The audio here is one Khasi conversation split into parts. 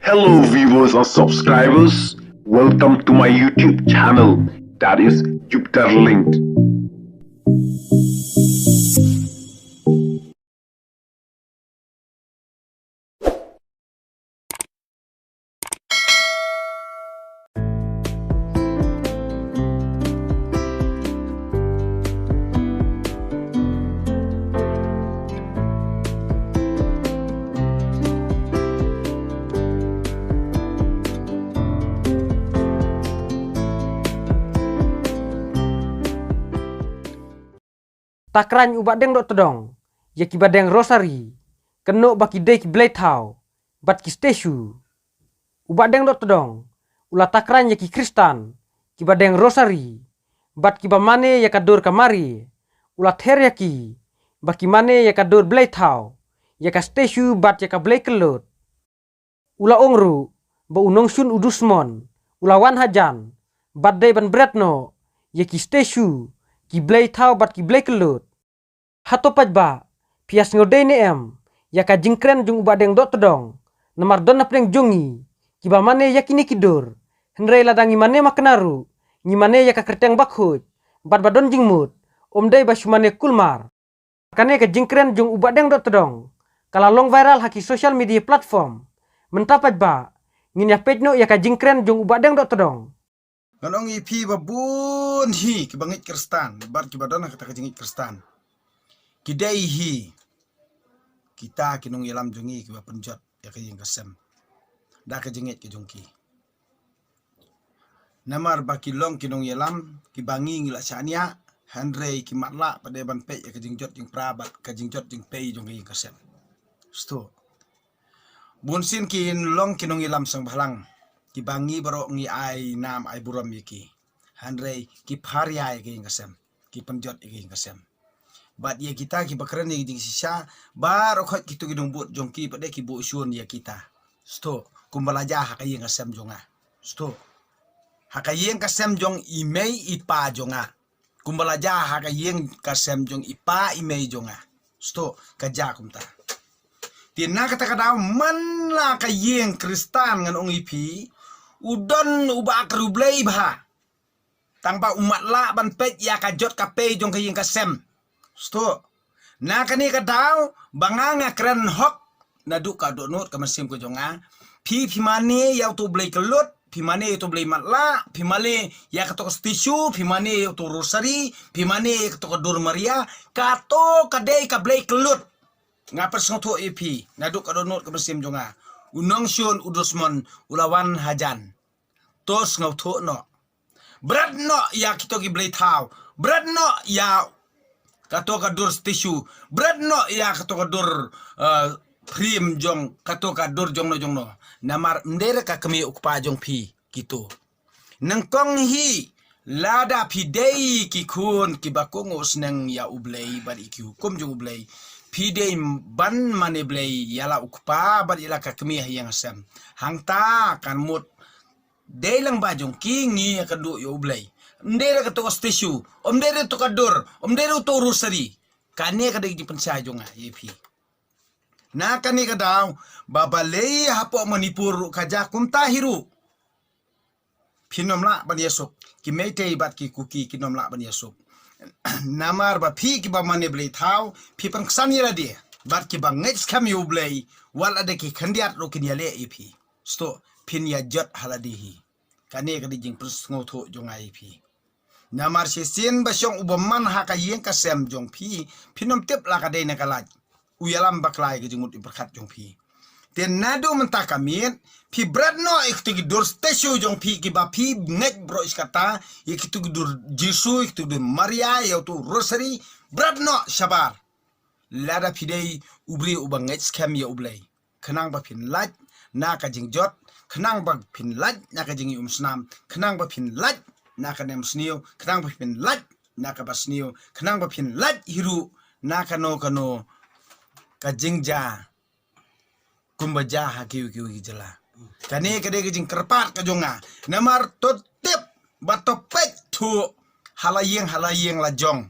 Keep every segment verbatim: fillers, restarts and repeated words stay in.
Hello viewers and subscribers, welcome to my YouTube channel, that is Jupiter Linked. Ta kren u Bahdeng Dohtdong ïa kiba deng rosary, kynnoh ba ki dei ki blei thaw bad ki statue. U Bahdeng Dohtdong u la ta kren ïa ki Khristan kiba deng rosary bad kiba mane ïa ka dur ka Mari. U la ther ïa ki ba ki mane ïa ka dur blei thaw, ïa ka statue bad ïa ka blei kyllut. U la ong ruh ba u nongshun u dusmon u la wan hajan bad dei ban bret noh ïa ki statue, ki blei thaw bad ki blei kyllut. Hato paidbah, phi ïa sngewdei ne em ïa ka jingkren jong u Bahdeng Dohtdong? Namar don napdeng jong ngi kiba mane ïa kine ki dur, hynrei lada ngi mane makna ruh, ngi mane ïa ka kyrteng bakhuid bad ba don jingmut, ym dei ba shu mane kulmar. Kane ka jingkren jong u Bahdeng Dohtdong ka la long viral ha ki social media platform. Mynta paidbah, ngin ïa peit noh ïa ka jingkren jong u Bahdeng Dohtdong. Ngan ong ïa phi ba bun hi kiba ngeit Khristan bad kiba don ha kata ka jingngeit Khristan. Ki dei hi kita ki nongïalam jong ngi kiba pynjot ïa ka ïing ka sem da ka jingngeit ka jong ki. Namar ba ki long ki nongïalam kiba ngi ngi la shaniah, hynrei ki matlah pat de ban peit ïa ka jingjot jingpra bad ka jingjot jingpei jong ka ïing ka sem. Sto. Bun sien ki long ki nongïalam seng bhalang kiba ngi baroh ngi ai nam ai burom ïa ki, hynrei ki pharia ïa ka ïing ka sem, ki pynjot ïa ka ïing ka sem. Bad ïa kita kiba kren ïa ka jingshisha, baroh khoit kito ki nongbud jong ki pat de ki buh shun ïa kita. Sto, kumba la jia ha ka ïing ka sem jong nga. Sto. Ha ka ïing ka sem jong i mei i pa jong nga. Kumba la jia ha ka ïing ka sem jong i pa i mei jong nga. Sto, ka jia kumta. Te na kata ka daw man la ka ïing Khristan ngan ong ïa phi, u don uba kyrblei bha. Tang ba u matlah ban peit ïa ka jot ka pei jong ka ïing ka sem. Sto. Na kane ka daw ba nga nga kren hok naduh ka dohnud ka mynsiem ka jong nga. Phi phi mane ïa uto u blei kyllut, phi mane ïa uto u blei matlah, phi mane ïa kato ka statue, phi mane ïa uto u rosary, phi mane ïa kato ka dur Maria, kato ka dei ka blei kyllut. Nga pynsngewthuh ïa phi naduh ka dohnud ka mynsiem jong nga. U nongshun u dusmon u la wan hajan. To sngewthuh noh. Bret noh ïa kito ki blei thaw. Bret noh ïa kato ka dur statue. Bret noh ïa kato ka dur, eh, frame jong kato ka dur jongno jongno. Namar ym dei re ka kmie u kpa jong phi kito. Nyngkong hi lada phi dei ki khun kiba kohnguh sneng ïa u Blei bad ïa ki hukum jong u Blei, phi dei ban mane blei ïa la u kpa bad ïa la ka kmie ha ïing ha sem. Hangta kan mut dei lang ba jong ki ngi ïa ka duh ïa u Blei. Ym dei re kato ka statue, ym dei re kato ka dur, ym dei re kato ka rosary. Kane ka dei ka jingpynshai jong nga ïa phi. Na kane ka daw ba balei hapoh Manipur ruh ka jia kumta hi ruh. Phin ym lah ban ïasuk, ki Meitei bad ki Kuki kin ym lah ban ïasuk. Namar ba phi kiba mane blei thaw, phi pynksan ïa lade bad kiba ngeit skhem ïa u Blei, wat la da ki khyndiat ruh kin ïaleh ïa phi. Sto, phin ïa jot ha lade hi. Kane ka dei jingpynsngewthuh jong nga ïa phi. Namar shisien ba shong u bymman ha ka ïing ka sem jong phi, phin ym tip la ka dei na ka lait. U ïalam bakla ïa ka jingmut jingpyrkhat jong phi. Te naduh mynta ka miet, phi bret noh ïa kito ki dur statue jong phi kiba phi ngeit baroh shi katta, ïa kito ki dur Jisu, ïa kito ki dur Maria, ïa uto u rosary, bret noh shabar. Lada phi dei u briew uba ngeit skhem ïa u Blei, khnang ba phin lait na ka jingjot, khnang ba phin lait na ka jingïum snam, khnang ba phin lait na ka nemsniew, khnang ba phin lait na ka basniew, khnang ba phin lait hi ruh na kano kano ka jingjia kumba jia ha kiwei kiwei ki jylla. Kane ka dei ka jingkyrpad ka jong nga. Namar to tip bad to peit thuh ha la ïing ha la ïing la jong.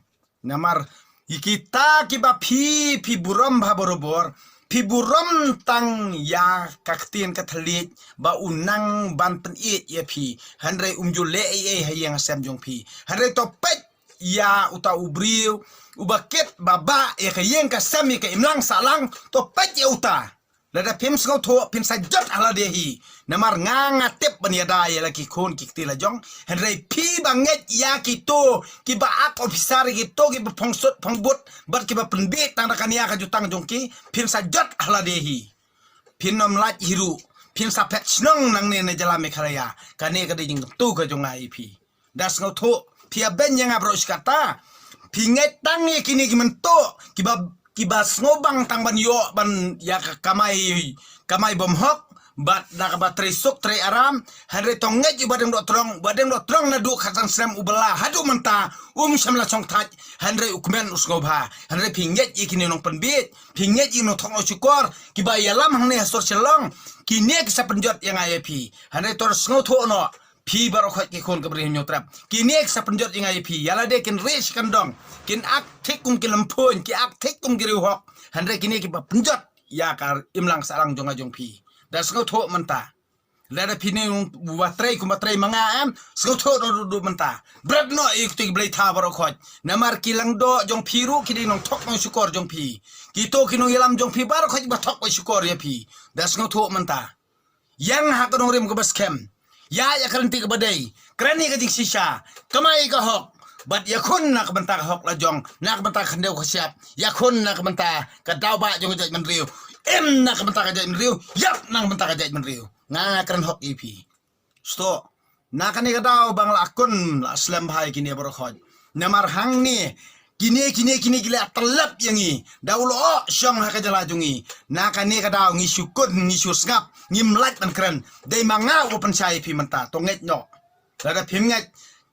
Namar ïa kita kiba phi, phi burom bha barabor, Phi burom tang ïa ka ktien ka thylliej ba u nang ban pynïeit ïa phi. Hynrei um ju leh ei ei ha ïing ha sem jong phi. Hynrei to peit ïa uta u briew uba kit ba bah ïa ka ïing ka sem ïa ka imlang sahlang, to peit ïa uta. Lada phim sngewthuh phin sa jot ha lade hi. Namar nga nga tip ban ïada ïa la ki khun ki kti la jong. Hynrei phi ba ngeit ïa kito kiba ak officer, kito kiba phongsut phongbut bad kiba pynbeit tang da ka nia ka jutang jong ki, phin sa jot ha lade hi. Phin ym lait hi ruh. Phin sa phet shnong nangne na jylla Meghalaya. Kane ka dei jingkyntu ka jong nga ïa phi. Da sngewthuh, phi ïa beiñ ïa nga baroh shi katta. Phi ngeit tang ïa kine ki myntoi kiba, kiba sngewbang tang ban ïoh ban ïa ka kamai, kamai bymhok bad da kaba trei suk trei aram. Hynrei to ngeit ïa u Bahdeng Dohtdong, u Bahdeng Dohtdong naduh khatsan snem u bylla haduh mynta um shym la shong thait. Hynrei u kmen u sngewbha. Hynrei phi ngeit ïa kine nongpynbeit, phi ngeit ïa ki nongthok nongshukor kiba ïalam hangne ha sor Shillong. Kine ki sa pynjot ïa nga ïa phi. Hynrei to sngewthuh noh, phi baroh khoit ki khun ka Bri Hynñiewtrep. Kine ki sa pynjot ïa nga ïa phi. Ïa lade kin rieh shi kyndong, kin ak thik kum ki lymphun, ki ak thik kum ki riewhok. Hynrei kine kiba pynjot ïa ka imlang sahlang jong nga jong phi. Da sngewthuh mynta. Lada phi ne uba trei kumba trei ma nga, em, sngewthuh noh duh duh mynta. Bret noh ïa kito ki blei thaw baroh khoit. Namar ki lyngdoh jong phi ruh ki dei nongthok nongshukor jong phi. Kito ki nongïalam jong phi baroh khoit ba thok ba shukor ïa phi. Da sngewthuh mynta. Ïeng ha ka nongrim kaba skhem. Ïaid ïa ka lynti kaba dei. Kren ïa ka jingshisha. Kamai ka hok. Bad ïakhun na ka bynta ka hok la jong, na ka bynta ka khyndew ka shyiap. Ïakhun na ka bynta ka daw bah jong ka jaitbynriew. Im na ka bynta ka jaitbynriew. Ïap na ka bynta ka jaitbynriew. Nga nga kren hok ïa phi. Sngewthuh. Na kane ka daw ba nga la akun la slem bha ïa kine baroh khoit. Namar hangne kine, kine, kine ki la tyllep ïa ngi. Da u lyoh shong ha ka jylla jong ngi. Na kane ka daw ngi shu kun, ngi shu sngap, ngim lait ban kren. Dei ma nga uba pynshai ïa phi mynta. To ngeit noh. Lada phim ngeit,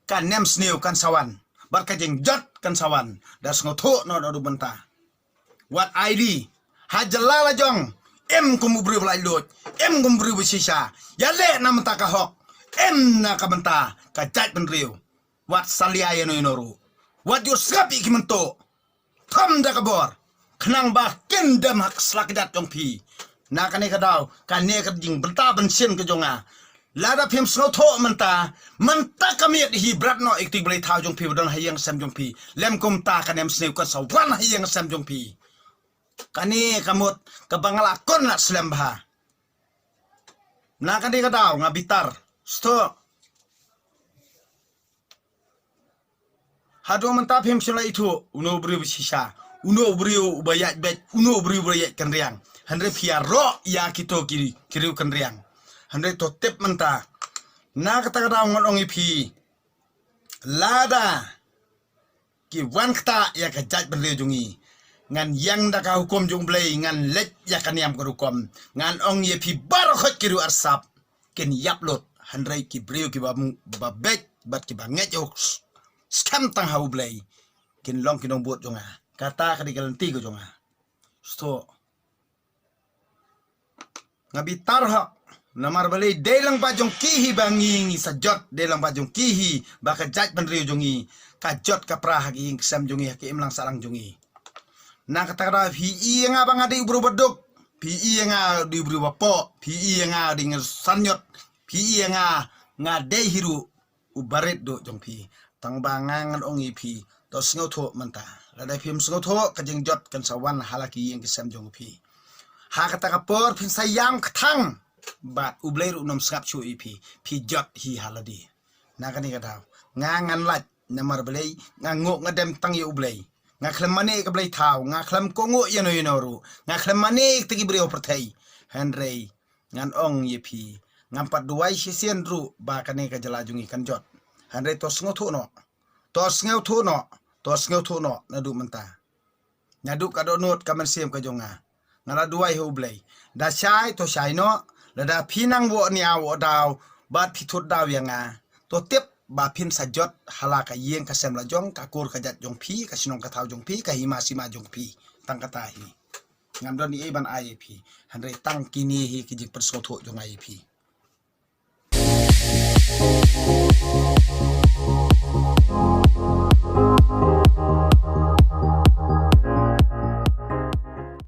ka nemsniew kan sa wan. Bad ka jingjot kan sa wan. Da sngewthuh noh duh duh mynta. Wat ai ri. Ha jylla la jong. Im kum u briew ba laitluid. Im kum u briew ba shisha. Ïaleh na ka bynta ka hok. Im na ka bynta ka jaitbynriew. Wat salia ïano ïano ruh. Wat ïoh sngap ïa ki myntoi. Thom da ka bor. Khnang ba kin dem ha ka sla kjat jong phi. Na kane ka daw, kane ka jingbynta bynshien ka jong nga. Lada phim sngewthuh mynta, mynta ka miet hi bret noh ïa kito ki blei thaw jong phi ba don ha ïing sem jong phi. Lem kumta ka nemsniew kan sa wan ha ïing sem jong phi. Kane ka mut kaba nga la kun la slem bha. Na kane ka daw nga bitar. Sngewthuh. Haduh mynta phim shym la ithuh uno u briew ba shisha, uno u briew uba ïaid beit, uno u briew uba ïaid kynriang. Hynrei phi ïaroh ïa kito ki, ki riew kynriang. Hynrei to tip mynta. Na kata ka daw ngan ong ïa phi. Lada ki wan ktah ïa ka jaitbynriew jong ngi, ngan ïeng da ka hukum jong U Blei, ngan leit ïa ka niam ka rukom. Ngan ong ïa phi baroh khoit ki riew arsap kin ïap lut, hynrei ki briew kiba, ba beit bad kiba ngeit ïa u skhem tang ha U Blei kin long ki nongbud jong nga. Kata ka dei ka lynti ka jong nga. Sngewthuh. Nga bitar hok. Namar balei dei lyngba jong ki hi ba ngi ngi sa jot, dei lyngba jong ki hi ba ka jaitbynriew jong ngi ka jot ka pra ha ki ïing ki sem jong ngi, ha ki imlang sahlang jong ngi. Na kata ka daw phi i ïa nga ba nga dei u briew ba duk, phi i ïa nga dei u briew ba poh, phi i ïa nga dei nga saniot, phi i ïa nga nga dei hi ruh u barit duh jong phi. Tang ba nga ngan ong ïa phi, to sngewthuh mynta. Lada phim sngewthuh ka jingjot kan sa wan ha la ki ïing ki sem jong phi. Ha kata ka por phin sa ïam kthang bad U Blei ruh un ym sngap shuh ïa phi. Phi jot hi ha lade. Na kane ka daw nga ngan lait, namar balei nga nguh nga dem tang ïa U Blei. Nga khlem mane ka blei thaw, nga khlem kohnguh ïano ïano ruh, nga khlem mane kita ki briew pyrthei. Hynrei ngan ong ïa phi, ngam pat duwai shisien ruh ba kane ka jylla jong ngi kan jot. Hynrei to sngewthuh noh. To sngewthuh noh. To sngewthuh noh naduh mynta. Naduh ka dohnud ka mynsiem ka jong nga, nga la duwai ha U Blei. Da shai to shai noh. Lada phi nang woh nia woh daw bad phi thut daw ïa nga, to tip ba phin sa jot ha la ka ïing ka sem la jong, ka kur ka jait jong phi, ka shnong ka thaw jong phi, ka hima sima jong phi. Tang kata hi. Ngam don ei ei ban ai ïa phi. Hynrei tang kine hi ki jingpynsngewthuh jong nga ïa phi.